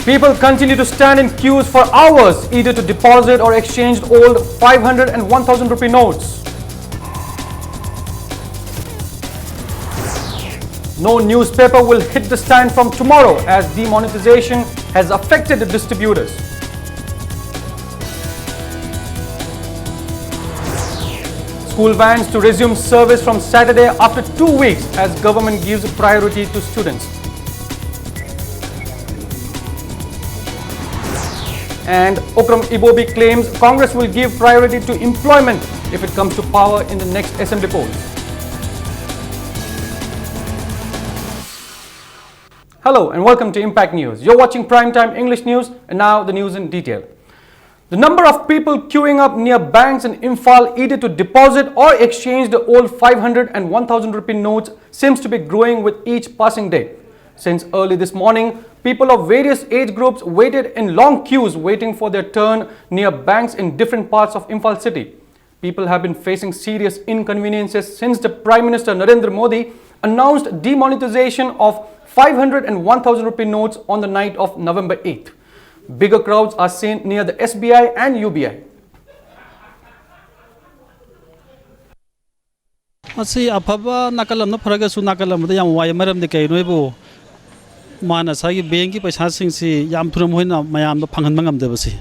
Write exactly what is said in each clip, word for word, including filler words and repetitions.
People continue to stand in queues for hours, either to deposit or exchange old five hundred and one thousand rupee notes. No newspaper will hit the stand from tomorrow as demonetization has affected the distributors. School vans to resume service from Saturday after two weeks as government gives priority to students. And Okram Ibobi claims Congress will give priority to employment if it comes to power in the next assembly polls. Hello and welcome to Impact News. You're watching Primetime English News, and now the news in detail. The number of people queuing up near banks in Imphal either to deposit or exchange the old five hundred and one thousand rupee notes seems to be growing with each passing day. Since early this morning, people of various age groups waited in long queues waiting for their turn near banks in different parts of Imphal city. People have been facing serious inconveniences since the Prime Minister Narendra Modi announced demonetization of five hundred and one thousand rupee notes on the night of November eighth. Bigger crowds are seen near the S B I and U B I. ꯃꯁꯤ ꯑꯐꯕ ꯅꯥꯀꯜ ꯑꯃꯗ ꯐꯔꯒꯁꯨ ꯅꯥꯀꯜ ꯑꯃꯗ ꯌꯥꯝ ꯋꯥꯏ꯫ ꯃꯔꯝꯗꯤ ꯀꯩꯅꯣ ꯍꯥꯏꯕꯨ ꯃꯥꯅ ꯉꯁꯥꯏꯒꯤ ꯕꯦꯡꯒꯤ ꯄꯩꯁꯥꯁꯤꯡꯁꯤ ꯌꯥꯝ ꯊꯨꯅ ꯃꯈꯣꯏꯅ ꯃꯌꯥꯝꯗ ꯐꯪꯍꯟꯕ ꯉꯝꯗꯕꯁꯤ꯫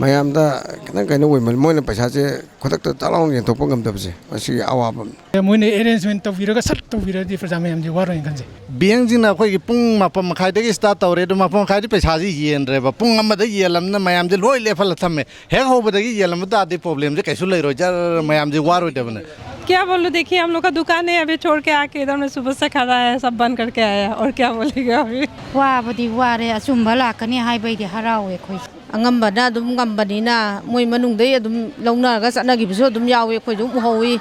ꯃꯌꯥꯝꯗ ꯈꯤꯇꯪ ꯀꯩꯅꯣ ꯑꯣꯏꯃꯜꯂꯤ, ꯃꯣꯏꯅ ꯄꯩꯁꯥꯁꯦ ꯈꯨꯗꯛꯇ ꯇꯥꯛ ꯂꯥꯎꯅ ꯌꯦꯟꯊꯣꯛꯄ ꯉꯝꯗꯕꯁꯦ, ꯃꯁꯤ ꯑꯋꯥꯕ ꯑꯃꯅꯤ꯫ ꯃꯣꯏꯅ ꯑꯦꯔꯦꯟꯖꯃꯦꯟ ꯇꯧꯕꯤꯔꯒ ꯁꯠ ꯇꯧꯕꯤꯔꯗꯤ ꯄ꯭ꯔꯖꯥ ꯃꯌꯥꯝꯁꯦ ꯋꯥꯔꯣꯏꯅ ꯈꯟꯖꯩ꯫ ꯕꯦꯡꯁꯤꯡꯅ ꯑꯩꯈꯣꯏꯒꯤ ꯄꯨꯡ ꯃꯥꯄꯟ ꯃꯈꯥꯏꯗꯒꯤ ꯁ꯭ꯇꯥꯔꯠ ꯇꯧꯔꯦ, ꯑꯗꯨ ꯃꯥꯄꯟ ꯃꯈꯥꯏꯗꯤ ꯄꯩꯁꯥꯁꯤ ꯌꯦꯟꯗ꯭ꯔꯦꯕ, ꯄꯨꯡ ꯑꯃꯗ ꯌꯦꯜꯂꯝꯅꯤꯅ ꯃꯌꯥꯝꯁꯦ ꯂꯣꯏ ꯂꯦꯞꯍꯜꯂ ꯊꯝꯃꯦ꯫ ꯍꯦꯛ ꯍꯧꯕꯗꯒꯤ ꯌꯦꯜꯂꯝꯕ ꯇꯥꯔꯗꯤ ꯄ꯭ꯔꯣꯕ꯭ꯂꯦꯝꯁꯦ ꯀꯩꯁꯨ ꯂꯩꯔꯣꯏ, ꯖꯔ ꯃꯌꯥꯝꯁꯦ ꯋꯥꯔꯣꯏꯗꯕꯅꯦ꯫ क्या बोलूं, देखिए हम लोग का दुकान है, अभी छोड़ के आके इधर में सुबह से खड़ा है, सब बंद करके आया है, और क्या बोलेगा अभी। ꯋꯥꯕꯗꯤ ꯋꯥꯔꯦ, ꯑꯆꯨꯝꯕ ꯂꯥꯛꯀꯅꯤ ꯍꯥꯏꯕꯩꯗꯤ ꯍꯔꯥꯎꯋꯦ ꯑꯩꯈꯣꯏ꯫ ꯑꯉꯝꯕꯅ ꯑꯗꯨꯝ ꯉꯝꯕꯅꯤꯅ ꯃꯣꯏ ꯃꯅꯨꯡꯗꯩ ꯑꯗꯨꯝ ꯂꯧꯅꯔꯒ ꯆꯠꯅꯈꯤꯕꯁꯨ ꯑꯗꯨꯝ ꯌꯥꯎꯏ, ꯑꯩꯈꯣꯏꯁꯨ ꯑꯗꯨꯝ ꯎꯍꯧꯏ꯫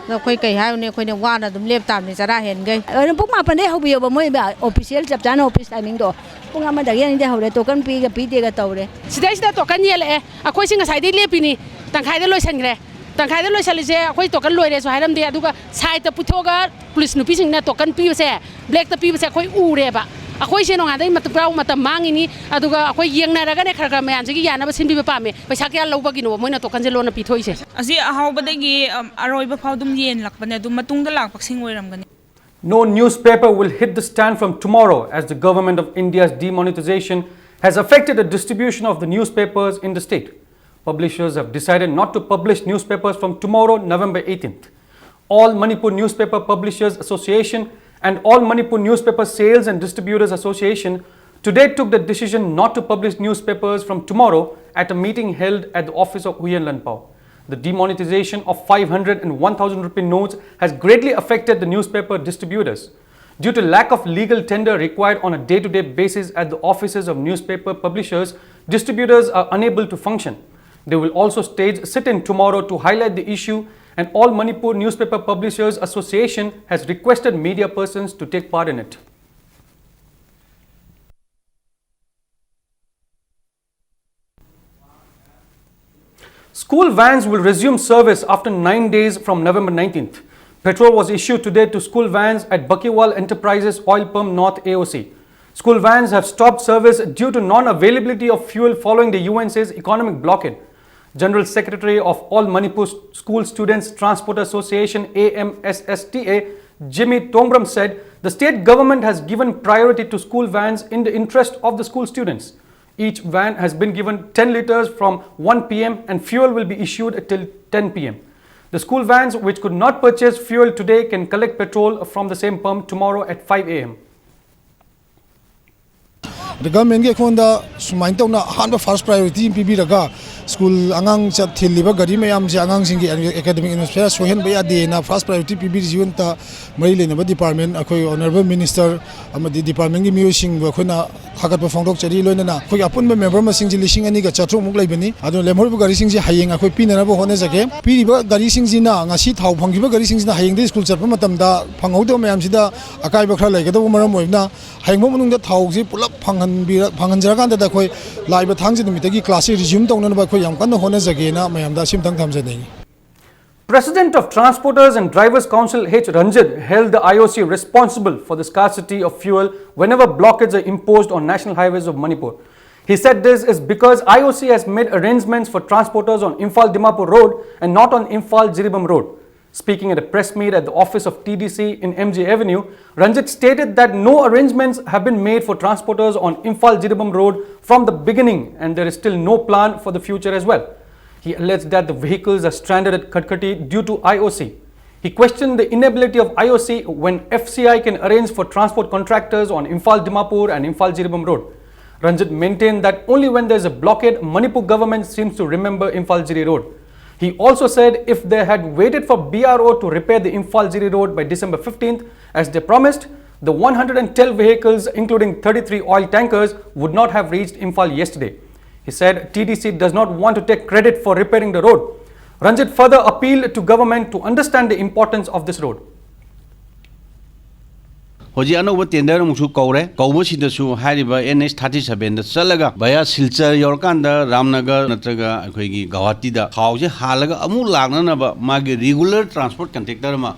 ꯑꯗꯣ ꯑꯩꯈꯣꯏ ꯀꯩ ꯍꯥꯏꯔꯨꯅꯤ, ꯑꯩꯈꯣꯏꯅ ꯋꯥꯅ ꯑꯗꯨꯝ ꯂꯦꯞ ꯇꯥꯕꯅꯤ ꯆꯔꯥ ꯍꯦꯟꯈꯩ꯫ ꯑꯗꯨꯝ ꯄꯨꯡ ꯃꯥꯄꯟꯗꯩ ꯍꯧꯕꯤꯌꯣꯕ, ꯃꯣꯏ ꯑꯣꯐꯤꯁꯤꯌꯦꯜ ꯆꯞ ꯆꯥꯅ ꯑꯣꯐꯤꯁ ꯇꯥꯏꯃꯤꯡꯗꯣ ꯄꯨꯡ ꯑꯃꯗꯒꯤ ꯑꯅꯤꯗꯩ ꯍꯧꯔꯦ, ꯇꯣꯀꯟ ꯄꯤꯒ ꯄꯤꯗꯦꯒ ꯇꯧꯔꯦ꯫ ꯁꯤꯗꯩꯁꯤꯗ ꯇꯣꯀꯟ ꯌꯦꯜꯂꯛꯑꯦ, ꯑꯩꯈꯣꯏꯁꯤ ꯉꯁꯥꯏꯗꯩ ꯂꯦꯞꯄꯤꯅꯤ, ꯇꯪꯈꯥꯏꯗ ꯂꯣꯏꯁꯟꯈ꯭ꯔꯦ꯫ ꯇꯪꯈꯥꯏꯗ ꯂꯣꯏꯁꯜꯂꯤꯁꯦ ꯑꯩꯈꯣꯏ ꯇꯣꯀꯟ ꯂꯣꯏꯔꯦꯁꯨ ꯍꯥꯏꯔꯝꯗꯦ, ꯑꯗꯨꯒ ꯁꯥꯏꯠꯇ ꯄꯨꯊꯣꯛꯑꯒ ꯄꯨꯂꯤꯁ ꯅꯨꯄꯤꯁꯤꯡꯅ ꯇꯣꯀꯟ ꯄꯤꯕꯁꯦ, ꯕ꯭ꯂꯦꯛꯇ ꯄꯤꯕꯁꯦ ꯑꯩꯈꯣꯏ ꯎꯔꯦꯕ꯫ ꯑꯩꯈꯣꯏꯁꯦ ꯅꯣꯡꯉꯥꯟꯗꯩ ꯃꯇꯝ ꯄꯨꯔꯥ ꯃꯇꯝ ꯃꯥꯡꯉꯤꯅꯤ꯫ ꯑꯗꯨꯒ ꯑꯩꯈꯣꯏ ꯌꯦꯡꯅꯔꯒꯅꯦ ꯈꯔ ꯈꯔ ꯃꯌꯥꯝꯁꯤꯒꯤ ꯌꯥꯅꯕ ꯁꯤꯟꯕꯤꯕ ꯄꯥꯝꯃꯦ꯫ ꯄꯩꯁꯥ ꯀꯌꯥ ꯂꯧꯕꯒꯤꯅꯣꯕ ꯃꯣꯏꯅ ꯇꯣꯀꯟꯁꯦ ꯂꯣꯟꯅ ꯄꯤꯊꯣꯛꯏꯁꯦ? ꯑꯁꯤ ꯑꯍꯧꯕꯗꯒꯤ, ꯑꯝ, ꯑꯔꯣꯏꯕ ꯐꯥꯎ ꯑꯗꯨꯝ ꯌꯦꯟꯂꯛꯄꯅꯦ, ꯑꯗꯨ ꯃꯇꯨꯡꯗ ꯂꯥꯛꯄꯁꯤꯡ ꯑꯣꯏꯔꯝꯒꯅꯤ꯫ No newspaper will hit the stand from tomorrow as the government of India's demonetization has affected the distribution of the newspapers in the state. Publishers have decided not to publish newspapers from tomorrow, November eighteenth. All Manipur Newspaper Publishers Association and All Manipur Newspaper Sales and Distributors Association today took the decision not to publish newspapers from tomorrow at a meeting held at the office of Huyen Lanpao. The demonetization of five hundred and one thousand rupee notes has greatly affected the newspaper distributors. Due to lack of legal tender required on a day-to-day basis at the offices of newspaper publishers, distributors are unable to function. They will also stage sit-in tomorrow to highlight the issue, and All Manipur Newspaper Publishers Association has requested media persons to take part in it. School vans will resume service after nine days from November nineteenth. Petrol was issued today to school vans at Bakiwal Enterprises Oil Pump North A O C. School vans have stopped service due to non-availability of fuel following the U N C's economic blockade. General Secretary of All Manipur School Students Transport Association, A M S S T A, Jimmy Tongbram said the state government has given priority to school vans in the interest of the school students. Each van has been given ten liters from one P M and fuel will be issued till ten P M. The school vans which could not purchase fuel today can collect petrol from the same pump tomorrow at five A M. ꯑꯗ ꯒꯚꯔꯟꯃꯦꯟꯒꯤ ꯑꯩꯈꯣꯟꯗ ꯁꯨꯃꯥꯏꯅ ꯇꯧꯅ ꯑꯍꯥꯟꯕ first priority ꯑꯃ ꯄꯤꯕꯤꯔꯒ school ꯑꯉꯥꯡ ꯆꯠ-, ꯊꯤꯜꯂꯤꯕ ꯒꯥꯔꯤ ꯃꯌꯥꯝꯁꯦ ꯑꯉꯥꯡꯁꯤꯡꯒꯤ ꯑꯦꯀꯥꯗꯃꯤꯛ ꯑꯦꯠꯃꯣꯁꯐꯤꯌꯔ ꯁꯣꯏꯍꯟꯕ ꯌꯥꯗꯦꯅ ꯐꯥꯔꯁ ꯄ꯭ꯔꯥꯏꯌꯣꯔꯤꯇꯤ ꯄꯤꯕꯤꯔꯤꯁꯤ ꯑꯝꯇ ꯃꯔꯤ ꯂꯩꯅꯕ ꯗꯤꯄꯥꯔꯠꯃꯦꯟ, ꯑꯩꯈꯣꯏ ꯑꯣꯅꯔꯦꯕꯜ ꯃꯤꯅꯤꯁꯇꯔ ꯑꯃꯗꯤ ꯗꯤꯄꯥꯔꯠꯃꯦꯟꯒꯤ ꯃꯤꯑꯣꯏꯁꯤꯡꯕꯨ ꯑꯩꯈꯣꯏꯅ ꯊꯥꯒꯠꯄ ꯐꯣꯡꯗꯣꯛꯆꯔꯤ꯫ ꯂꯣꯏꯅꯅ ꯑꯩꯈꯣꯏꯒꯤ ꯑꯄꯨꯟꯕ ꯃꯦꯝꯕꯔ ꯃꯁꯤꯡꯁꯤ ꯂꯤꯁꯤꯡ ꯑꯅꯤꯒ ꯆꯥꯇ꯭ꯔꯨꯛꯃꯨꯛ ꯂꯩꯕꯅꯤ꯫ ꯑꯗꯨꯅ ꯂꯦꯝꯍꯧꯔꯤꯕ ꯒꯥꯔꯤꯁꯤꯡꯁꯤ ꯍꯌꯦꯡ ꯑꯩꯈꯣꯏ ꯄꯤꯅꯅꯕ ꯍꯣꯠꯅꯖꯒꯦ꯫ ꯄꯤꯔꯤꯕ ꯒꯥꯔꯤꯁꯤꯡꯁꯤꯅ, ꯉꯁꯤ ꯊꯥꯎ ꯐꯪꯈꯤꯕ ꯒꯥꯔꯤꯁꯤꯡꯁꯤꯅ ꯍꯌꯦꯡꯗꯒꯤ ꯁ꯭ꯀꯨꯜ ꯆꯠꯄ ꯃꯇꯝꯗ ꯐꯪꯍꯧꯗꯕ ꯃꯌꯥꯝꯁꯤꯗ ꯑꯀꯥꯏꯕ ꯈꯔ ꯂꯩꯒꯗꯧꯕ ꯃꯔꯝ ꯑꯣꯏꯕꯅ, ꯍꯌꯦꯡꯐꯥꯎ ꯃꯅꯨꯡꯗ ꯊꯥꯎꯁꯤ ꯄꯨꯂꯞ ꯐꯪꯍꯟꯕꯤꯔ-, ꯐꯪꯍꯟꯖꯔꯀꯥꯟꯗ ꯑꯩꯈꯣꯏ ꯂꯥꯛꯏꯕ ꯊꯥꯡꯖ ꯅꯨꯃꯤꯠꯇꯒꯤ ꯀ꯭ꯂꯥꯁꯁꯤ ꯔꯤꯖ꯭ꯌꯨꯝ ꯇꯧꯅꯅꯕ ꯑꯩꯈꯣꯏ ꯌꯥꯝ ꯀꯟꯅ ꯍꯣꯠꯅꯖꯒꯦꯅ ꯃꯌꯥꯝꯗ ꯑꯁꯤꯝꯇꯪ ꯊꯝꯖꯅꯤꯡꯏ꯫ President of Transporters and Drivers Council H Ranjit held the I O C responsible for the scarcity of fuel whenever blockades are imposed on national highways of Manipur. He said this is because I O C has made arrangements for transporters on Imphal Dimapur Road and not on Imphal Jiribam Road. Speaking at a press meet at the office of T D C in M G Avenue, Ranjit stated that no arrangements have been made for transporters on Imphal Jiribam Road from the beginning and there is still no plan for the future as well. He alleged that the vehicles are stranded at Khatkati due to I O C. He questioned the inability of I O C when F C I can arrange for transport contractors on Imphal Dimapur and Imphal Jiribam Road. Ranjit maintained that only when there is a blockade, Manipur government seems to remember Imphal Jiri Road. He also said if they had waited for B R O to repair the Imphal Jiri Road by December fifteenth, as they promised, the one hundred and twelve vehicles, including thirty-three oil tankers, would not have reached Imphal yesterday. He said T D C does not want to take credit for repairing the road. Ranjit further appealed to government to understand the importance of this road. ꯍꯧꯖꯤꯛ ꯑꯅꯧꯕ tender ꯑꯃꯨꯛꯁꯨ ꯀꯧꯔꯦ꯫ ꯀꯧꯕꯁꯤꯗꯁꯨ ꯍꯥꯏꯔꯤꯕ and H thirty ꯁꯚꯦꯟꯗ ꯆꯠꯂꯒ ꯚꯌꯥ ꯁꯤꯜꯆꯔ ꯌꯧꯔꯀꯥꯟꯗ ꯔꯥꯝꯅꯒꯔ ꯅꯠꯇ꯭ꯔꯒ ꯑꯩꯈꯣꯏꯒꯤ ꯒꯧꯍꯥꯇꯤꯗ ꯊꯥꯎꯁꯦ ꯍꯥꯜꯂꯒ ꯑꯃꯨꯛ ꯂꯥꯛꯅꯅꯕ ꯃꯥꯒꯤ ꯔꯤꯒꯨꯂꯔ ꯇ꯭ꯔꯥꯟꯁꯄꯣꯔꯠ ꯀꯟꯇ꯭ꯔꯦꯛꯇꯔ ꯑꯃ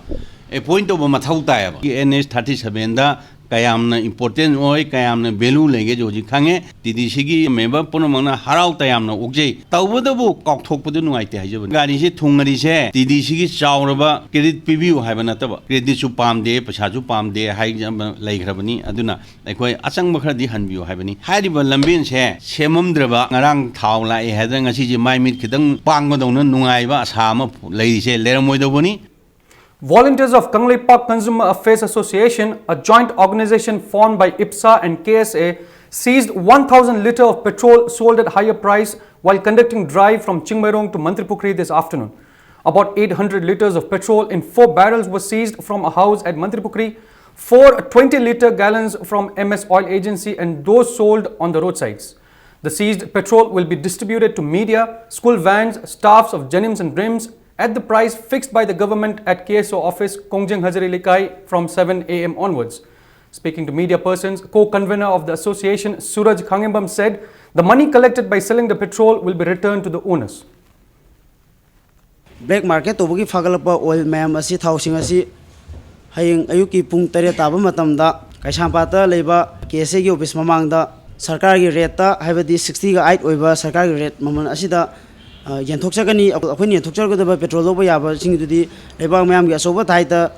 ꯑꯦꯄꯣꯏꯟ ꯇꯧꯕ ꯃꯊꯧ ꯇꯥꯏꯌꯦꯕ꯫ ꯑꯦꯟ ꯑꯩꯆ ꯊꯥꯔꯇꯤ ꯁꯚꯦꯟꯗ ꯀꯌꯥꯝꯅ ꯏꯝꯄꯣꯔꯇꯦꯟ ꯑꯣꯏ, ꯀꯌꯥꯝꯅ ꯚꯦꯂꯨ ꯂꯩꯒꯦꯁꯨ ꯍꯧꯖꯤꯛ ꯈꯪꯉꯦ꯫ ꯇꯤ ꯗꯤ ꯁꯤꯒꯤ ꯃꯦꯝꯕꯔ ꯄꯨꯝꯅꯃꯛꯅ ꯍꯔꯥꯎ ꯇꯌꯥꯝꯅ ꯑꯣꯛꯆꯩ꯫ ꯇꯧꯕꯇꯕꯨ ꯀꯥꯎꯊꯣꯛꯄꯗꯨ ꯅꯨꯡꯉꯥꯏꯇꯦ ꯍꯥꯏꯖꯕꯅꯤ꯫ ꯒꯥꯔꯤꯁꯦ ꯊꯨꯡꯉꯔꯤꯁꯦ ꯇꯤ ꯗꯤ ꯁꯤꯒꯤ ꯆꯥꯎꯔꯕ ꯀ꯭ꯔꯦꯗꯤꯠ ꯄꯤꯕꯤꯌꯨ ꯍꯥꯏꯕ ꯅꯠꯇꯕ, ꯀ꯭ꯔꯦꯗꯤꯠꯁꯨ ꯄꯥꯝꯗꯦ, ꯄꯩꯁꯥꯁꯨ ꯄꯥꯝꯗꯦ ꯍꯥꯏꯕ ꯂꯩꯈ꯭ꯔꯕꯅꯤ꯫ ꯑꯗꯨꯅ ꯑꯩꯈꯣꯏ ꯑꯆꯪꯕ ꯈꯔꯗꯤ ꯍꯟꯕꯤꯌꯨ ꯍꯥꯏꯕꯅꯤ꯫ ꯍꯥꯏꯔꯤꯕ ꯂꯝꯕꯦꯟꯁꯦ ꯁꯦꯝꯃꯝꯗ꯭ꯔꯕ, ꯉꯔꯥꯡ ꯊꯥꯎ ꯂꯥꯛꯑꯦ ꯍꯥꯏꯗꯅ ꯉꯁꯤꯁꯦ ꯃꯥꯏ ꯃꯤꯠ ꯈꯤꯇꯪ ꯄꯥꯡꯕꯗꯧꯅ ꯅꯨꯡꯉꯥꯏꯕ ꯑꯁꯥ ꯑꯃ ꯂꯩꯔꯤꯁꯦ ꯂꯩꯔꯝꯃꯣꯏꯗꯧꯕꯅꯤ꯫ Volunteers of Kangleipak Consumer Affairs Association, a joint organization formed by IPSA and K S A, seized one thousand litre of petrol sold at higher price while conducting drive from Chingmeirong to Mantripukhri this afternoon. About eight hundred litres of petrol in four barrels was seized from a house at Mantripukhri, four twenty litre gallons from M S Oil Agency, and those sold on the roadsides. The seized petrol will be distributed to media, school vans, staffs of JNIMS and RIMS at the price fixed by the government at K S O office, Kongjeng Hazare Lekai, from seven A M onwards. Speaking to media persons, co-convener of the association, Suraj Khangembam, said the money collected by selling the petrol will be returned to the owners. Black market ꯇꯧꯕꯒꯤ ꯐꯥꯒꯠꯂꯛꯄ oil ꯃꯌꯥꯝ ꯑꯁꯤ, ꯊꯥꯎꯁꯤꯡ ꯑꯁꯤ ꯍꯌꯦꯡ ꯑꯌꯨꯛꯀꯤ ꯄꯨꯡ ꯇꯔꯦꯠ ꯇꯥꯕ ꯃꯇꯝꯗ ꯀꯩꯁꯥꯝꯄꯥꯠꯇ ꯂꯩꯕ ꯀꯦ ꯑꯦꯁ ꯑꯦꯒꯤ ꯑꯣꯐꯤꯁ ꯃꯃꯥꯡꯗ ꯁꯔꯀꯥꯔꯒꯤ ꯔꯦꯠꯇ, ꯍꯥꯏꯕꯗꯤ ꯁꯤꯛꯁꯇꯤꯒ ꯑꯩꯠ ꯑꯣꯏꯕ ꯁꯔꯀꯥꯔꯒꯤ ꯔꯦꯠ ꯃꯃꯜ ꯑꯁꯤꯗ, ꯑ, ꯌꯦꯟꯊꯣꯛꯆꯒꯅꯤ꯫ ꯑꯩꯈꯣꯏꯅ ꯌꯦꯟꯊꯣꯛꯆꯒꯗꯕ ꯄꯦꯇ꯭ꯔꯣꯜ ꯂꯧꯕ ꯌꯥꯕꯁꯤꯡꯗꯨꯗꯤ ꯂꯩꯕꯥꯛ ꯃꯌꯥꯝꯒꯤ ꯑꯆꯧꯕ ꯊꯥꯏꯗ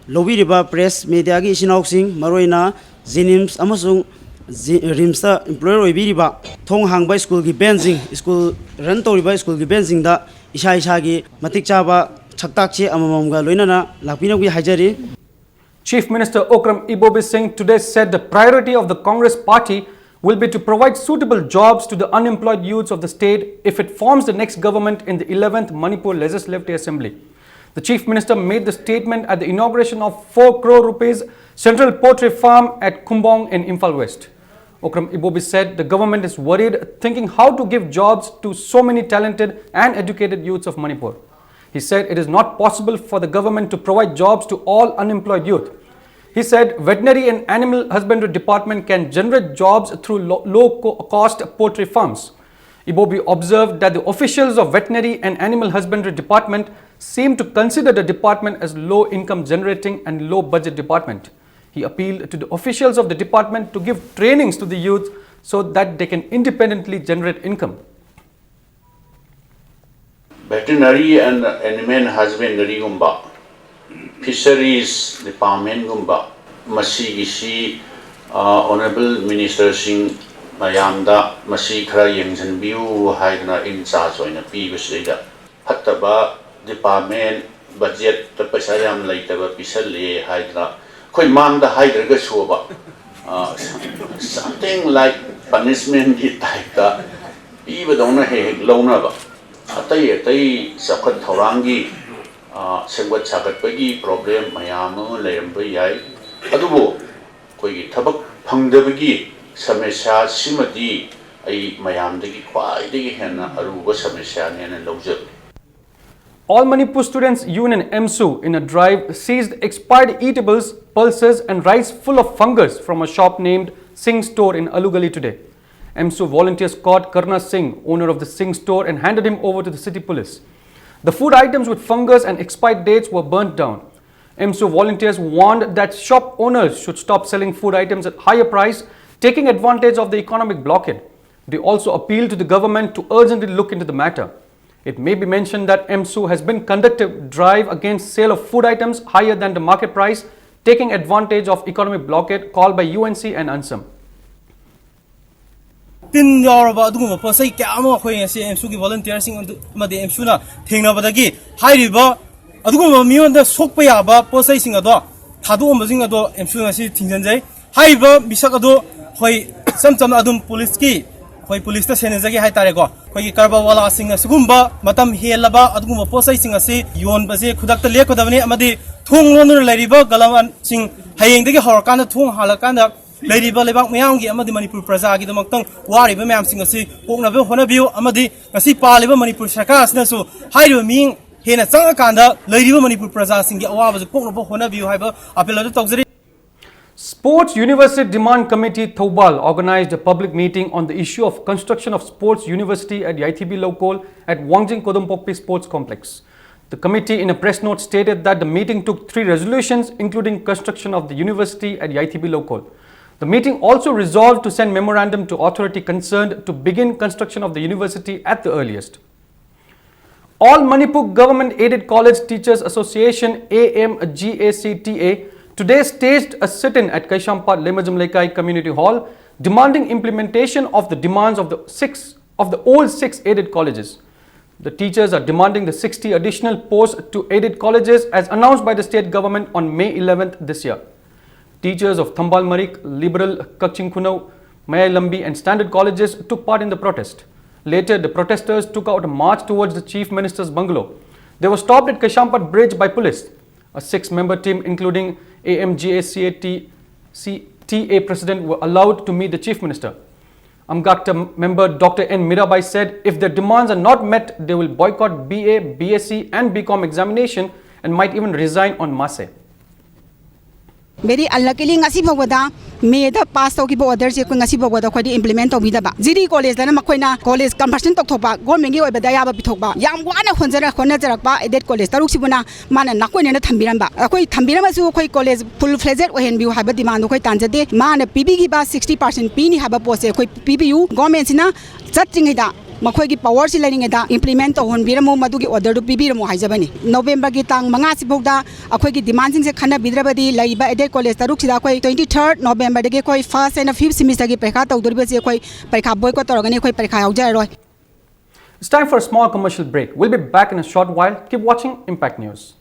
ꯂꯧꯕꯤꯔꯤꯕ ꯄ꯭ꯔꯦꯁ ꯃꯦꯗꯤꯌꯥꯒꯤ ꯏꯆꯤꯟ ꯏꯅꯥꯎꯁꯤꯡ, ꯃꯔꯨꯑꯣꯏꯅ ꯖꯦꯅꯤꯝꯁ ꯑꯃꯁꯨꯡ ꯖꯤ-, ꯔꯤꯝꯁꯇ employer ꯑꯣꯏꯕꯤꯔꯤꯕ, ꯊꯣꯡ ꯍꯥꯡꯕ ꯁ꯭ꯀꯨꯜꯒꯤ ꯚꯦꯟꯁꯤꯡ, ꯁ꯭ꯀꯨꯜ run ꯇꯧꯔꯤꯕ ꯁ꯭ꯀꯨꯜꯒꯤ ꯚꯦꯟꯁꯤꯡꯗ ꯏꯁꯥ ꯏꯁꯥꯒꯤ ꯃꯇꯤꯛ ꯆꯥꯕ ꯁꯛꯇꯥꯛ ꯆꯦ ꯑꯃꯃꯝꯒ ꯂꯣꯏꯅꯅ ꯂꯥꯛꯄꯤꯅꯕꯒꯤ ꯍꯥꯏꯖꯔꯤ꯫ Chief Minister Okram Ibobi Singh today said the priority of the Congress party will be to provide suitable jobs to the unemployed youths of the state if it forms the next government in the eleventh Manipur Legislative Assembly. The Chief Minister made the statement at the inauguration of four crore rupees Central Poultry Farm at Khumbong in Imphal West. Okram Ibobi said the government is worried, thinking how to give jobs to so many talented and educated youths of Manipur. He said it is not possible for the government to provide jobs to all unemployed youth. He said veterinary and animal husbandry department can generate jobs through lo-, low co-, cost poultry farms. Ibobi observed that the officials of veterinary and animal husbandry department seem to consider the department as low income generating and low budget department. He appealed to the officials of the department to give trainings to the youth so that they can independently generate income. Veterinary and animal husbandryꯒꯨꯝꯕ, fisheries departmentꯒꯨꯝꯕ, ꯃꯁꯤꯒꯤꯁꯤ, ꯑ, honourable ministerꯁꯤꯡ ꯃꯌꯥꯝꯗ ꯃꯁꯤ ꯈꯔ ꯌꯦꯡꯁꯤꯟꯕꯤꯌꯨ ꯍꯥꯏꯗꯅ in charge ꯑꯣꯏꯅ ꯄꯤꯕꯁꯤꯗꯩꯗ, ꯐꯠꯇꯕ department, budgetꯇ ꯄꯩꯁꯥ ꯌꯥꯝ ꯂꯩꯇꯕ ꯄꯤꯁꯜꯂꯦ ꯍꯥꯏꯗꯅ ꯑꯩꯈꯣꯏ ꯃꯥꯡꯗ ꯍꯥꯏꯗ꯭ꯔꯒꯁꯨꯕ, ꯑ, something like punishmentꯀꯤ typeꯇ ꯄꯤꯕꯗꯧꯅ ꯍꯦꯛ ꯍꯦꯛ ꯂꯧꯅꯕ꯫ ꯑꯇꯩ ꯑꯇꯩ ꯆꯥꯎꯈꯠ ꯊꯧꯔꯥꯡꯒꯤ, ꯑ, ꯁꯦꯝꯒꯠ ꯁꯥꯒꯠꯄꯒꯤ problem ꯃꯌꯥꯝ ꯑꯃ ꯂꯩꯔꯝꯕ ꯌꯥꯏ, ꯑꯗꯨꯕꯨ ꯑꯩꯈꯣꯏꯒꯤ ꯊꯕꯛ ꯐꯪꯗꯕꯒꯤ ꯁꯃꯁ꯭ꯌꯥꯁꯤꯃꯗꯤ ꯑꯩ ꯃꯌꯥꯝꯗꯒꯤ ꯈ꯭ꯋꯥꯏꯗꯒꯤ ꯍꯦꯟꯅ ꯑꯔꯨꯕ ꯁꯃꯁ꯭ꯌꯥꯅꯦꯅ ꯂꯧꯖꯕꯅꯤ꯫ All Manipur Students Union, AMSU, in a drive seized expired eatables, pulses and rice full of fungus from a shop named Singh Store in Alugali today. AMSU volunteers caught Karna Singh, owner of the Singh Store, and handed him over to the city police. The food items with fungus and expired dates were burnt down. EMSU volunteers warned that shop owners should stop selling food items at higher price, taking advantage of the economic blockade. They also appealed to the government to urgently look into the matter. It may be mentioned that EMSU has been conductive drive against sale of food items higher than the market price, taking advantage of economic blockade called by UNC and ANSAM. ꯇꯤꯟ ꯌꯥꯎꯔꯕ ꯑꯗꯨꯒꯨꯝꯕ ꯄꯣꯠ ꯆꯩ ꯀꯌꯥ ꯑꯃ ꯑꯩꯈꯣꯏ ꯉꯁꯤ ꯑꯦꯝꯁꯨꯒꯤ ꯚꯣꯂꯟꯇꯤꯌꯔꯁꯤꯡ ꯑꯗꯨ ꯑꯃꯗꯤ ꯑꯦꯝꯁꯨꯅ ꯊꯦꯡꯅꯕꯗꯒꯤ ꯍꯥꯏꯔꯤꯕ ꯑꯗꯨꯒꯨꯝꯕ ꯃꯤꯉꯣꯟꯗ ꯁꯣꯛꯄ ꯌꯥꯕ ꯄꯣꯠ ꯆꯩꯁꯤꯡ ꯑꯗꯣ ꯊꯥꯗꯣꯛꯑꯝꯕꯁꯤꯡ ꯑꯗꯣ ꯑꯦꯝꯁꯨ ꯉꯁꯤ ꯊꯤꯡꯖꯤꯟꯖꯩ꯫ ꯍꯥꯏꯔꯤꯕ ꯃꯤꯁꯛ ꯑꯗꯨ ꯑꯩꯈꯣꯏ ꯏꯆꯝ ꯆꯝꯅ ꯑꯗꯨꯝ ꯄꯨꯂꯤꯁꯀꯤ ꯑꯩꯈꯣꯏ ꯄꯨꯂꯤꯁꯇ ꯁꯦꯟꯅꯖꯒꯦ ꯍꯥꯏꯇꯥꯔꯦꯀꯣ꯫ ꯑꯩꯈꯣꯏꯒꯤ ꯀꯔꯕꯥꯔ ꯋꯥꯂꯥꯁꯤꯡꯅ ꯁꯤꯒꯨꯝꯕ ꯃꯇꯝ ꯍꯦꯜꯂꯕ ꯑꯗꯨꯒꯨꯝꯕ ꯄꯣꯠ ꯆꯩꯁꯤꯡ ꯑꯁꯤ ꯌꯣꯟꯕꯁꯦ ꯈꯨꯗꯛꯇ ꯂꯦꯞꯀꯗꯕꯅꯤ ꯑꯃꯗꯤ ꯊꯣꯡ ꯂꯣꯟꯗꯨꯅ ꯂꯩꯔꯤꯕ ꯒꯂꯥꯟꯁꯤꯡ ꯍꯌꯦꯡꯗꯒꯤ ꯍꯧꯔꯀꯥꯟꯗ ꯊꯣꯡ ꯍꯥꯜꯂꯀꯥꯟꯗ ꯂꯩꯔꯤꯕ ꯂꯩꯕꯥꯛ ꯃꯤꯌꯥꯝꯒꯤ ꯑꯃꯗꯤ ꯃꯅꯤꯄꯨꯔ ꯄ꯭ꯔꯖꯥꯒꯤꯗꯃꯛꯇꯪ ꯋꯥꯔꯤꯕ ꯃꯌꯥꯝꯁꯤꯡ ꯑꯁꯤ ꯀꯣꯛꯅꯕ ꯍꯣꯠꯅꯕꯤꯌꯨ ꯑꯃꯗꯤ ꯉꯁꯤ ꯄꯥꯜꯂꯤꯕ ꯃꯅꯤꯄꯨꯔ ꯁꯔꯀꯥꯔ ꯑꯁꯤꯅꯁꯨ ꯍꯥꯏꯔꯤꯕ ꯃꯤꯠꯌꯦꯡ ꯍꯦꯟꯅ ꯆꯪꯉꯀꯥꯟꯗ ꯂꯩꯔꯤꯕ ꯃꯅꯤꯄꯨꯔ ꯄ꯭ꯔꯖꯥꯁꯤꯡꯒꯤ ꯑꯋꯥꯕꯁꯨ ꯀꯣꯛꯅꯕ ꯍꯣꯠꯅꯕꯤꯌꯨ ꯍꯥꯏꯕ ꯑꯥꯄꯤꯜ ꯑꯗꯨ ꯇꯧꯖꯔꯤ꯫ Sports University Demand Committee Thoubal organized a public meeting on the issue of construction of Sports University at Yaithibi Lokol at Wangjing Kodompokpi Sports Complex. The committee in a press note stated that the meeting took three resolutions including construction of the university at Yaithibi Lokol. The meeting also resolved to send memorandum to authority concerned to begin construction of the university at the earliest. All Manipur Government Aided College Teachers Association, AMGACTA, today staged a sit-in at Kaishampat Lemajam Leikai Community Hall demanding implementation of the demands of the six of the old six aided colleges. The teachers are demanding the sixty additional posts to aided colleges as announced by the state government on May eleventh this year. Teachers of Thambal Marik, Liberal Kakching Khunau, Mayai Lambi and standard colleges took part in the protest. Later, the protesters took out a march towards the Chief Minister's bungalow. They were stopped at Kaishampat Bridge by police. A six-member team including AMGACTA President were allowed to meet the Chief Minister. AMGACTA member Doctor N Mirabai said if their demands are not met, they will boycott BA, BSc and BCom examination and might even resign en masse. Very unluckily, ꯉꯁꯤ ꯐꯥꯎꯕꯗ ꯃꯦꯗ pass ꯇꯧꯈꯤꯕ ꯑꯣꯔꯗꯔꯁꯦ ꯑꯩꯈꯣꯏ ꯉꯁꯤ ꯐꯥꯎꯕꯗ ꯑꯩꯈꯣꯏꯗꯤ implement ꯇꯧꯕꯤꯗꯕ꯫ G ꯗꯤ ꯀꯣꯂꯦꯖꯇꯅ ꯃꯈꯣꯏꯅ college conversion ꯇꯧꯊꯣꯛꯄ, ꯒꯣꯔꯃꯦꯟꯒꯤ ꯑꯣꯏꯕꯗ ꯑꯌꯥꯕ ꯄꯤꯊꯣꯛꯄ, ꯌꯥꯝ ꯋꯥꯅ ꯍꯣꯠꯅꯖꯔ-, ꯍꯣꯠꯅꯖꯔꯛꯄ ꯑꯦꯗꯦꯠ ꯀꯣꯂꯦꯖ ꯇꯔꯨꯛꯁꯤꯕꯨꯅ ꯃꯥꯅ ꯅꯥꯀꯣꯏꯅꯅ ꯊꯝꯕꯤꯔꯝꯕ꯫ ꯑꯩꯈꯣꯏ ꯊꯝꯕꯤꯔꯝꯃꯁꯨ ꯑꯩꯈꯣꯏ ꯀꯣꯂꯦꯖ ꯐꯨꯜ ꯐ꯭ꯂꯦꯖꯦꯗ ꯑꯣꯏꯍꯟꯕꯤꯌꯨ ꯍꯥꯏꯕ ꯗꯤꯃꯥꯟꯗꯣ ꯑꯩꯈꯣꯏ ꯇꯥꯟꯖꯗꯦ꯫ ꯃꯥꯅ ꯄꯤꯕꯤꯈꯤꯕ ꯁꯤꯛꯁꯇꯤ ꯄꯥꯔꯁꯦꯟ ꯄꯤꯅꯤ ꯍꯥꯏꯕ ꯄꯣꯠꯁꯦ ꯑꯩꯈꯣꯏ ꯄꯤꯕꯤꯌꯨ꯫ ꯒꯣꯔꯃꯦꯟꯁꯤꯅ ꯆꯠꯇ꯭ꯔꯤꯉꯩꯗ, ꯃꯈꯣꯏꯒꯤ ꯄꯋꯥꯔꯁꯤ ꯂꯩꯔꯤꯉꯩꯗ ꯏꯝꯄ꯭ꯂꯤꯃꯦꯟ ꯇꯧꯍꯟꯕꯤꯔꯝꯃꯨ, ꯃꯗꯨꯒꯤ ꯑꯣꯔꯗꯔꯗꯨ ꯄꯤꯕꯤꯔꯝꯃꯨ ꯍꯥꯏꯖꯕꯅꯤ꯫ ꯅꯣꯕꯦꯝꯕꯔꯒꯤ ꯇꯥꯡ ꯃꯉꯥꯁꯤ ꯐꯥꯎꯗ ꯑꯩꯈꯣꯏꯒꯤ ꯗꯤꯃꯥꯟꯁꯤꯡꯁꯦ ꯈꯟꯅꯕꯤꯗ꯭ꯔꯕꯗꯤ ꯂꯩꯔꯤꯕ ꯑꯦꯗꯦꯠ ꯀꯣꯂꯦꯖ ꯇꯔꯨꯛꯁꯤꯗ ꯑꯩꯈꯣꯏ twenty third ꯅꯣꯕꯦꯝꯕꯔꯗꯒꯤ ꯑꯩꯈꯣꯏ first and fifth semesterꯒꯤ ꯄꯔꯤꯈꯥ ꯇꯧꯗꯣꯔꯤꯕꯁꯤ ꯑꯩꯈꯣꯏ ꯄꯔꯤꯈꯥ ꯕꯣꯏꯀꯣꯠ ꯇꯧꯔꯒꯅꯤ, ꯑꯩꯈꯣꯏ ꯄꯔꯤꯈꯥ ꯌꯥꯎꯖꯔꯔꯣꯏ꯫ It's time for a small commercial break. We'll be back in a short while. Keep watching Impact News.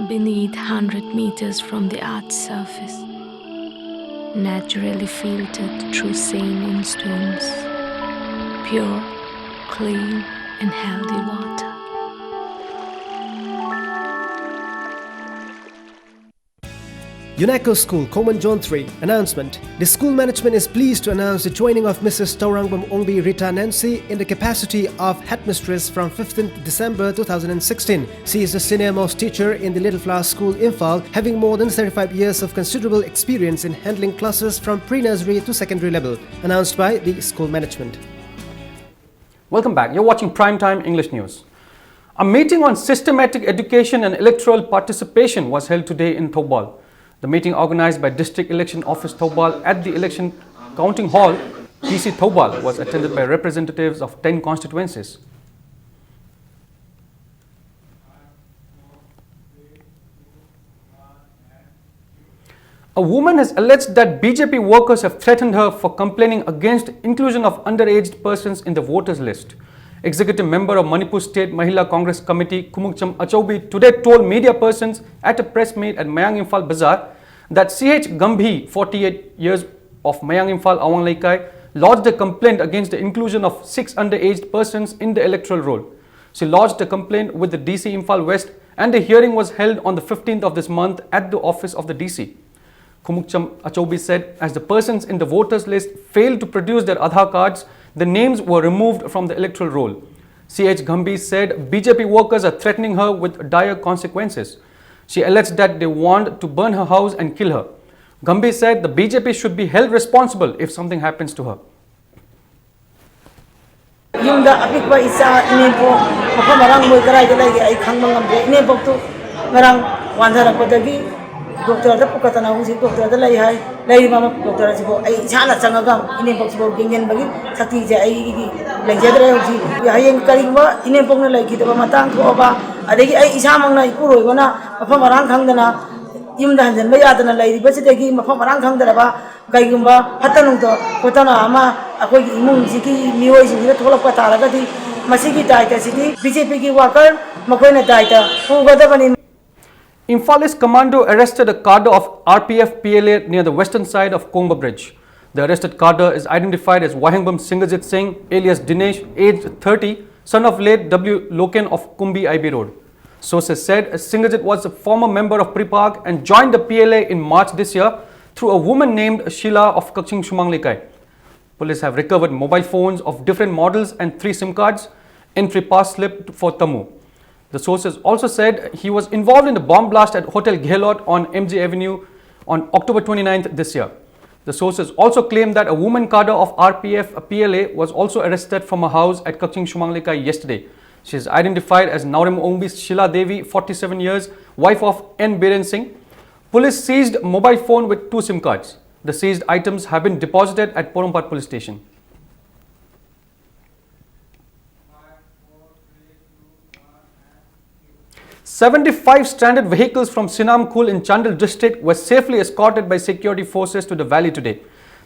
Beneath, hundred meters from the earth's surface, naturally filtered through saline stones, pure, clean, and healthy water. UNACO School, Khoman Zone three. Announcement. The school management is pleased to announce the joining of Missus Taurangpam Ongbi Rita Nancy in the capacity of headmistress from fifteenth December two thousand sixteen. She is a senior most teacher in the Little Flower School, Imphal, having more than thirty-five years of considerable experience in handling classes from pre-nursery to secondary level. Announced by the school management. Welcome back. You're watching Prime Time English News. A meeting on systematic education and electoral participation was held today in Thoubal. The meeting, organized by District Election Office Thoubal at the Election Counting Hall, D C Thoubal, was attended by representatives of ten constituencies. A woman has alleged that B J P workers have threatened her for complaining against inclusion of underaged persons in the voters list. Executive member of Manipur State Mahila Congress Committee, Khumukcham Achoubi, today told media persons at a press meet at Mayang Imphal Bazaar that C H Gambhi, forty-eight years, of Mayang Imphal Awang Leikai, lodged a complaint against the inclusion of six underage persons in the electoral roll. She lodged a complaint with the D C Imphal West, and the hearing was held on the fifteenth of this month at the office of the D C. Khumukcham Achobi said, as the persons in the voters list failed to produce their Aadhaar cards, the names were removed from the electoral roll. C H Ghambi said B J P workers are threatening her with dire consequences. She alleged that they want to burn her house and kill her. Ghambi said the B J P should be held responsible if something happens to her. ꯌꯨꯝꯗ ꯑꯄꯤꯛꯄ ꯏꯆꯥ ꯏꯅꯦꯝꯄꯣꯛ ꯃꯐꯝ ꯃꯔꯥꯡ ꯃꯣꯏ ꯀꯗꯥꯏꯗ ꯂꯩꯒꯦ ꯑꯩ ꯈꯪꯕ ꯉꯝꯗ꯭ꯔꯦ꯫ ꯏꯅꯦꯝꯄꯣꯛꯇꯨ ꯉꯔꯥꯡ ꯋꯥꯟꯊꯔꯛꯄꯗꯒꯤ ꯗꯣꯛꯇꯔꯗ ꯄꯨꯈꯠꯇꯅ ꯍꯧꯖꯤꯛ ꯗꯣꯛꯇꯔꯗ ꯂꯩ ꯍꯥꯏ꯫ ꯂꯩꯔꯤꯕ ꯗꯣꯛꯇꯔ ꯑꯁꯤꯕꯨ ꯑꯩ ꯏꯁꯥꯅ ꯆꯪꯉꯒ ꯏꯅꯦꯝꯄꯣꯛꯁꯤꯕꯨ ꯌꯦꯡꯁꯤꯟꯕꯒꯤ ꯁꯛꯇꯤꯁꯦ ꯑꯩꯒꯤ ꯂꯩꯖꯗ꯭ꯔꯦ꯫ ꯍꯧꯖꯤꯛ ꯍꯌꯦꯡ ꯀꯔꯤꯒꯨꯝꯕ ꯏꯅꯦꯝꯄꯣꯛꯅ ꯂꯩꯈꯤꯗꯕ ꯃꯇꯥꯡ ꯊꯣꯛꯑꯕ, ꯑꯗꯒꯤ ꯑꯩ ꯏꯁꯥꯃꯛꯅ ꯏꯄꯨꯔꯣꯏꯕꯅ ꯃꯐꯝ ꯃꯔꯥꯡ ꯈꯪꯗꯅ ꯌꯨꯝꯗ ꯍꯟꯖꯤꯟꯕ ꯌꯥꯗꯅ ꯂꯩꯔꯤꯕꯁꯤꯗꯒꯤ ꯃꯐꯝ ꯃꯔꯥꯡ ꯈꯪꯗ꯭ꯔꯕ ꯀꯩꯒꯨꯝꯕ ꯐꯠꯇ ꯅꯨꯡꯗ ꯈꯣꯠꯇꯅ ꯑꯃ ꯑꯩꯈꯣꯏꯒꯤ ꯏꯃꯨꯡꯁꯤꯒꯤ ꯃꯤꯑꯣꯏꯁꯤꯡꯁꯤꯗ ꯊꯣꯛꯂꯛꯄ ꯇꯥꯔꯒꯗꯤ ꯃꯁꯤꯒꯤ ꯗꯥꯏꯇꯁꯤꯗꯤ ꯕꯤ ꯖꯦ ꯄꯤꯒꯤ ꯋꯥꯀꯔ ꯃꯈꯣꯏꯅ ꯗꯥꯏꯇ ꯄꯨꯒꯗꯕꯅꯤ꯫ Imphalese commando arrested a cadre of R P F P L A near the western side of Kongba Bridge. The arrested cadre is identified as Wahengbam Singhajit Singh, alias Dinesh, aged thirty, son of late W Loken of Kumbi I B Road. Sources said Singhajit was a former member of PREPAK and joined the P L A in March this year through a woman named Sheila of Kakching Shumang Leikai. Police have recovered mobile phones of different models and three SIM cards, entry pass slip for Tamu. The sources also said he was involved in the bomb blast at Hotel Ghelot on M G Avenue on October twenty-ninth this year. The sources also claimed that a woman cadre of R P F P L A was also arrested from her house at Kakching Shumang Leikai yesterday. She is identified as Naorem Ongbi Shila Devi, forty-seven years, wife of N Biren Singh. Police seized mobile phone with two SIM cards. The seized items have been deposited at Porompat Police Station. Seventy-five stranded vehicles from Sinamkhul in Chandel district were safely escorted by security forces to the valley today.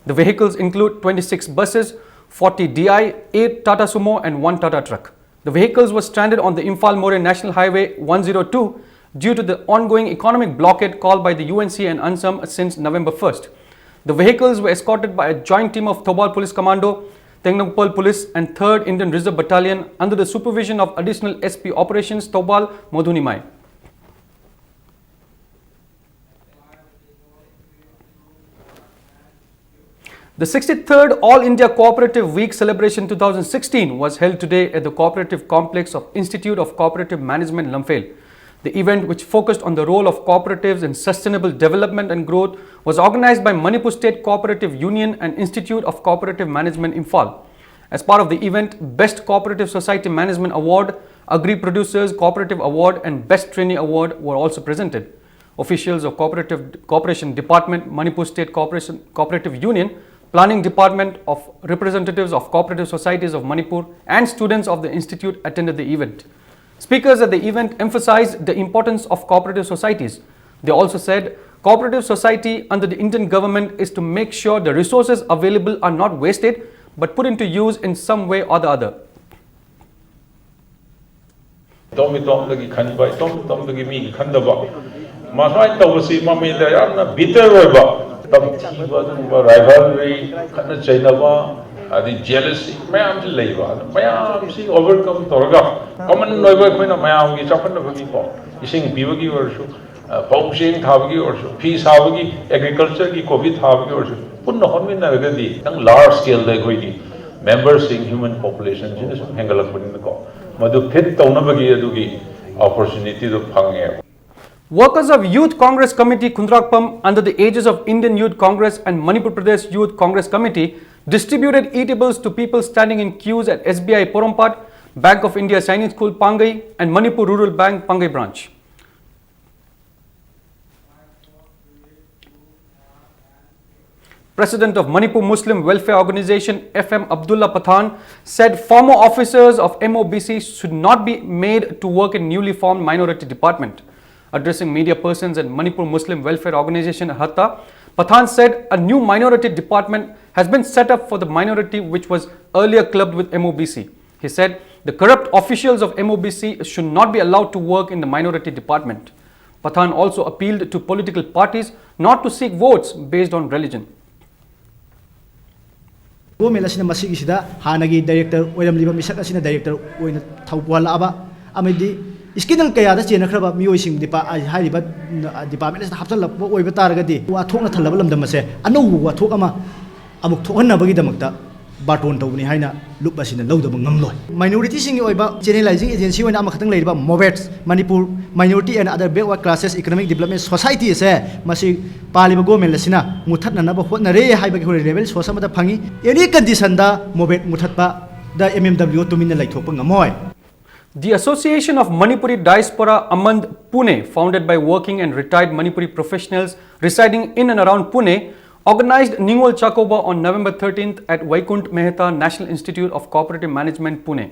The vehicles include twenty-six buses, forty D I, eight Tata Sumo and one Tata truck. The vehicles were stranded on the Imphal Moreh National Highway one zero two due to the ongoing economic blockade called by the U N C and UNSAM since November first. The vehicles were escorted by a joint team of Thoubal Police Commando, Tengnoupal Police, and third Indian Reserve Battalion under the supervision of Additional S P Operations Thoubal, Modhu Nimai. The sixty-third All India Cooperative Week celebration two thousand sixteen was held today at the Cooperative Complex of Institute of Cooperative Management, Lamphel. The event, which focused on the role of cooperatives in sustainable development and growth, was organized by Manipur State Cooperative Union and Institute of Cooperative Management, Imphal. As part of the event, Best Cooperative Society Management Award, Agri Producers Cooperative Award, and Best Trainee Award were also presented. Officials of Cooperative Cooperation Department, Manipur State Cooperation Cooperative Union, Planning Department, of representatives of cooperative societies of Manipur, and students of the institute attended the event. Speakers at the event emphasized the importance of cooperative societies. They also said cooperative society under the Indian government is to make sure the resources available are not wasted but put into use in some way or the other. ꯏꯇꯣꯝ ꯏꯇꯣꯝꯗꯒꯤ ꯈꯟꯕ, ꯏꯇꯣꯝ ꯏꯇꯣꯝꯗꯒꯤ ꯃꯤꯒꯤ ꯈꯟꯗꯕ, ꯃꯁꯨꯃꯥꯏꯅ ꯇꯧꯕꯁꯤ ꯃꯃꯤꯗ ꯌꯥꯝꯅ bitter ꯑꯣꯏꯕ, ꯇꯝꯊꯤꯕ, ꯑꯗꯨꯒꯨꯝꯕ ꯔꯥꯏꯚꯜꯔꯤ, ꯈꯠꯅ ꯆꯩꯅꯕ, ꯑꯗꯩ ꯖꯦꯂꯁꯤ ꯃꯌꯥꯝꯁꯤ ꯂꯩꯕ꯫ ꯑꯗꯨ ꯃꯌꯥꯝꯁꯤ ꯑꯣꯚꯔꯀꯝ ꯇꯧꯔꯒ ꯀꯃꯟ ꯑꯣꯏꯕ ꯑꯩꯈꯣꯏꯅ ꯃꯌꯥꯝꯒꯤ ꯆꯥꯎꯈꯠꯅꯕꯒꯤꯀꯣ, ꯏꯁꯤꯡ ꯄꯤꯕꯒꯤ ꯑꯣꯏꯔꯁꯨ, ꯑ, ꯐꯧ ꯆꯦꯡ ꯊꯥꯕꯒꯤ ꯑꯣꯏꯔꯁꯨ, ꯐꯤ ꯁꯥꯕꯒꯤ, ꯑꯦꯒ꯭ꯔꯤꯀꯜꯆꯔꯒꯤ, ꯀꯣꯚꯤꯗ ꯊꯥꯕꯒꯤ ꯑꯣꯏꯔꯁꯨ, ꯄꯨꯟꯅ ꯍꯣꯠꯃꯤꯟꯅꯔꯒꯗꯤ ꯈꯤꯇꯪ ꯂꯥꯔꯖ ꯁ꯭ꯀꯦꯜꯗ ꯑꯩꯈꯣꯏꯒꯤ ꯃꯦꯝꯕꯔꯁꯤꯡ, ꯍ꯭ꯌꯨꯃꯟ ꯄꯣꯄꯨꯂꯦꯁꯟꯁꯤꯅ ꯁꯨꯝ ꯍꯦꯟꯒꯠꯂꯛꯄꯅꯤꯅꯀꯣ, ꯃꯗꯨ ꯐꯤꯠ ꯇꯧꯅꯕꯒꯤ ꯑꯗꯨꯒꯤ ꯑꯣꯄꯣꯔꯆꯨꯅꯤꯇꯤꯗꯣ ꯐꯪꯉꯦꯕ꯫ Workers of Youth Congress Committee, Khundrakpam, under the aegis of Indian Youth Congress and Manipur Pradesh Youth Congress Committee, distributed eatables to people standing in queues at S B I Porompat, Bank of India Sainik School, Pangai, and Manipur Rural Bank, Pangai Branch. President of Manipur Muslim Welfare Organization, F M Abdullah Pathan, said former officers of M O B C should not be made to work in newly formed minority department. Addressing media persons at Manipur Muslim Welfare Organization, Hatta, Pathan said a new minority department has been set up for the minority, which was earlier clubbed with M O B C. He said the corrupt officials of M O B C should not be allowed to work in the minority department. Pathan also appealed to political parties not to seek votes based on religion. Government ꯑꯁꯤꯅ ꯃꯁꯤꯒꯤꯁꯤꯗ ꯍꯥꯟꯅꯒꯤ director ꯑꯣꯏꯔꯝꯂꯤꯕ ꯃꯤꯁꯛ ꯑꯁꯤꯅ director ꯑꯣꯏꯅ ꯊꯧ ꯄꯨꯍꯜꯂꯛꯑꯕ ꯑꯃꯗꯤ scandal ꯀꯌꯥꯗ ꯆꯦꯟꯅꯈ꯭ꯔꯕ ꯃꯤꯑꯣꯏꯁꯤꯡ ꯗꯤꯄꯥ-, ꯍꯥꯏꯔꯤꯕ department ꯑꯁꯤꯗ ꯍꯥꯞꯆꯤꯜꯂꯛꯄ ꯑꯣꯏꯕ ꯇꯥꯔꯒꯗꯤ, ꯋꯥꯊꯣꯛꯅ ꯊꯜꯂꯕ ꯂꯝꯗꯝ ꯑꯁꯦ ꯑꯅꯧꯕ ꯋꯥꯊꯣꯛ ꯑꯃ ꯑꯃꯨꯛ ꯊꯣꯛꯍꯟꯅꯕꯒꯤꯗꯃꯛꯇ ꯕꯥꯔꯇꯣꯟ ꯇꯧꯕꯅꯤ ꯍꯥꯏꯅ ꯂꯨꯞ ꯑꯁꯤꯅ ꯂꯧꯗꯕ ꯉꯝꯂꯣꯏ꯫ Minority ꯁꯤꯡꯒꯤ ꯑꯣꯏꯕ channelizing agency ꯑꯣꯏꯅ ꯑꯃꯈꯛꯇꯪ ꯂꯩꯔꯤꯕ MOBET, Manipur Minority and Other Backward Classes Economic Development Society ꯑꯁꯦ ꯃꯁꯤ ꯄꯥꯜꯂꯤꯕ government ꯑꯁꯤꯅ ꯃꯨꯊꯠꯅꯅꯕ ꯍꯣꯠꯅꯔꯦ ꯍꯥꯏꯕꯒꯤ ꯑꯩꯈꯣꯏ rebel source ꯑꯃꯗ ꯐꯪꯉꯤ꯫ Any condition ꯗ MOBET ꯃꯨꯊꯠꯄꯗ MMWO ꯇꯨꯃꯤꯟꯅ ꯂꯩꯊꯣꯛꯄ ꯉꯝꯃꯣꯏ꯫ The Association of Manipuri Diaspora, AMAND Pune, founded by working and retired Manipuri professionals residing in and around Pune, organized Ningol Chakoba on November thirteenth at Vaikunt Mehta National Institute of Cooperative Management, Pune.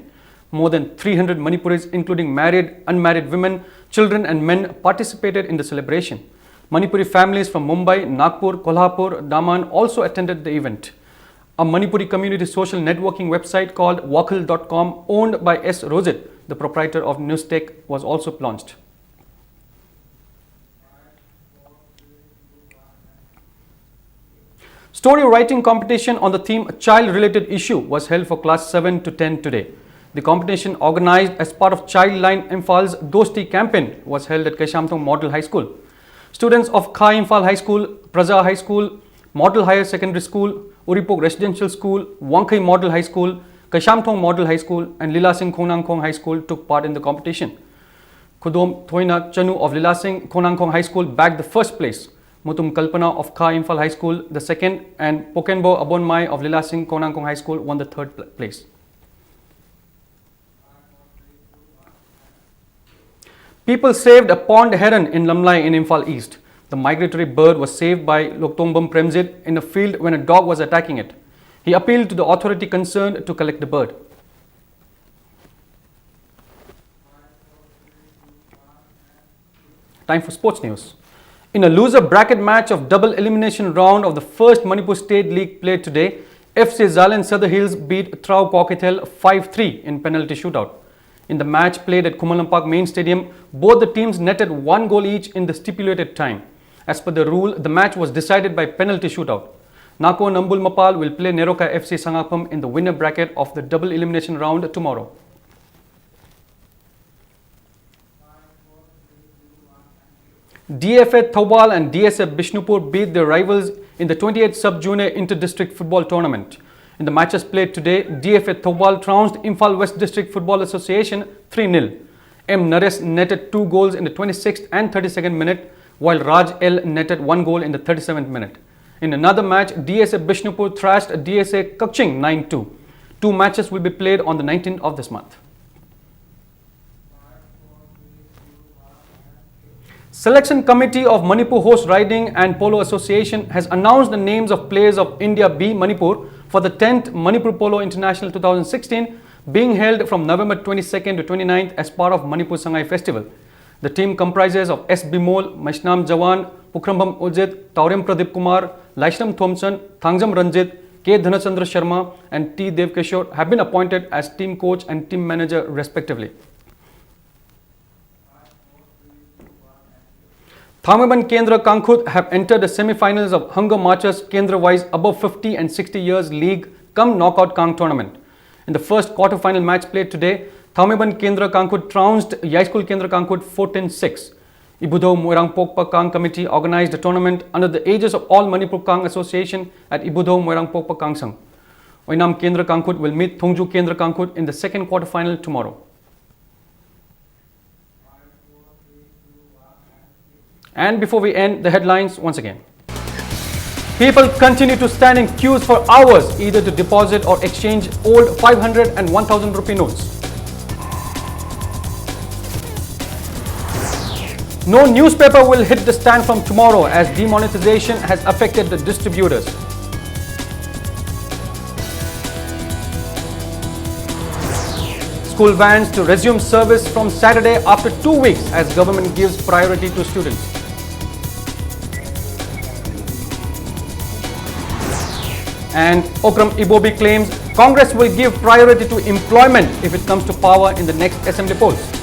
More than three hundred Manipuris, including married, unmarried women, children, and men, participated in the celebration. Manipuri families from Mumbai, Nagpur, Kolhapur, Daman also attended the event. A Manipuri community social networking website called Wakhal dot com, owned by S Rojit, the proprietor of Newstech, was also launched. Story writing competition on the theme child-related issue was held for class seven to ten today. The competition, organized as part of Childline Imphal's Dosti campaign, was held at Kesham Thong Model High School. Students of Kha Imphal High School, Praja High School, Model Higher Secondary School, Uripok Residential School, Wangkhei Model High School, Kesham Thong Model High School, and Lila Singh Khongnangkhong High School took part in the competition. Khudom Thoina Chanu of Lila Singh Khongnangkhong High School bagged the first place. Mutum Kalpana of Kha Imphal High School the second, and Pokenbo Abonmai of Lila Singh Khongnangkhong High School won the third pl-, place. People saved a pond heron in Lamlai in Imphal East. The migratory bird was saved by Loktongbam Premjit in a field when a dog was attacking it. He appealed to the authority concerned to collect the bird. Time for sports news. In a loser bracket match of double elimination round of the first Manipur State League played today, F C Zaland Sadar Hills beat Trao Kokithel five three in penalty shootout. In the match played at Khuman Lampak Main Stadium, both the teams netted one goal each in the stipulated time. As per the rule, the match was decided by penalty shootout. Nako Nambul Mapal will play Neroka F C Sangakpam in the winner bracket of the double elimination round tomorrow. D F A Thoubal and D S A Bishnupur beat their rivals in the twenty-eighth Sub-Junior Inter-District Football Tournament. In the matches played today, D F A Thoubal trounced Imphal West District Football Association three nil. M Naresh netted two goals in the twenty-sixth and thirty-second minute, while Raj L netted one goal in the thirty-seventh minute. In another match, D S A Bishnupur thrashed D S A Kakching nine two. Two matches will be played on the nineteenth of this month. Selection Committee of Manipur Horse Riding and Polo Association has announced the names of players of India B Manipur for the tenth Manipur Polo International two thousand sixteen, being held from November twenty-second to twenty-ninth as part of Manipur Sangai Festival. The team comprises of S Bimol, Maishnam Jawan, Pukhrambam Ojit, Taurem Pradip Kumar, Laishram Thomson, Thangjam Ranjit, K Dhanachandra Sharma, and T Devkishore have been appointed as team coach and team manager respectively. Thangmeiban Kendra Kangkhut have entered the semi-finals of Hunger Marchers Kendra Wise Above fifty and sixty Years League cum Knockout Kang Tournament. In the first quarter-final match played today, Thangmeiban Kendra Kangkhut trounced Yaiskul Kendra Kangkhut fourteen six. Ibudho Moirang Pokpa Kang Committee organized the tournament under the aegis of All Manipur Kang Association at Ibudho Moirang Pokpa Kangsang. Oinam Kendra Kangkhut will meet Thongju Kendra Kangkhut in the second quarter-final tomorrow. And before we end, the headlines once again. People continue to stand in queues for hours either to deposit or exchange old five hundred and one thousand rupee notes. No newspaper will hit the stand from tomorrow as demonetization has affected the distributors. School vans to resume service from Saturday after two weeks as government gives priority to students. And Okram Ibobi claims Congress will give priority to employment if it comes to power in the next assembly polls.